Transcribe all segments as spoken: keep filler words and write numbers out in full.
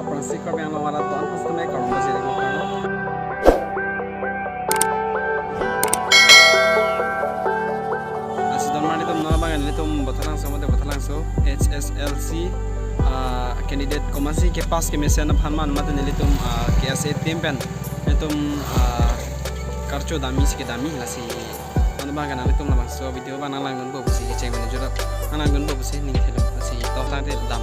Aphrangsi Karbi Anglong arat ton, mas tame karong basi ri kong. Lasi don mari tum non abang nelitum Bothalangso mate Bothalangso H S L C, ah, candidate komatsi kepass kemesen aphan man mate nelitum, ah, K S A team pen nelitum, ah, karcho damji si kedamji lasi. Mane abang nelitum labangso video abang nanglangdunpo pusi kecheng mane jurap nanglangdunpo pusi ning thelo lasi to tangte dam.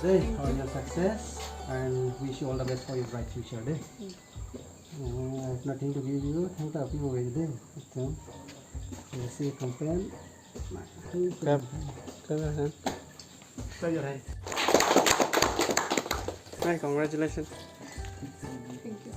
Dei, for your success and wish you all the best for your bright future, dei. Uh, I have nothing to give you. Thank you, people, dei. So, we'll see you campaign. Clap. Clap your hand. Clap your hand. Hi, congratulations. Thank you.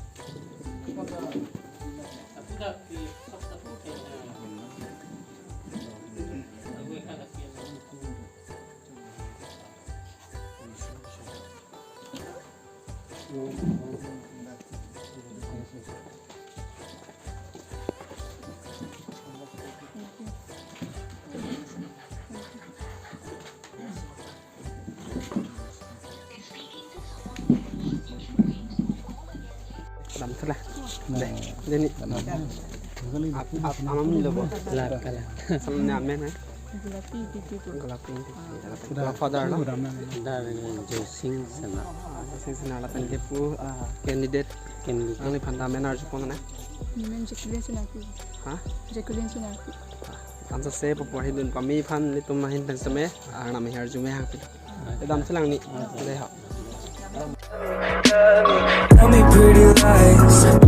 Dam thela. Dei, dei ni. Ap, ap, amam ni lo bo. Lap kala. Salam ni amen hai. Gulapi Titi tu. Gulapi Titi. Gula father lo. Dar Josing Sena. Josing Sena lapen kepu, ah, candidate. Candidate. Nangliphan ta amen arjupon na. Ni men Jacqueline Senapati. Ha? Jacqueline Senapati. Ansa se papo hidun pame aphan nelitum ahin pen seme, ah, nam arjume hangpi. Dam thelang ni. Dei ho. Tell me pretty lies.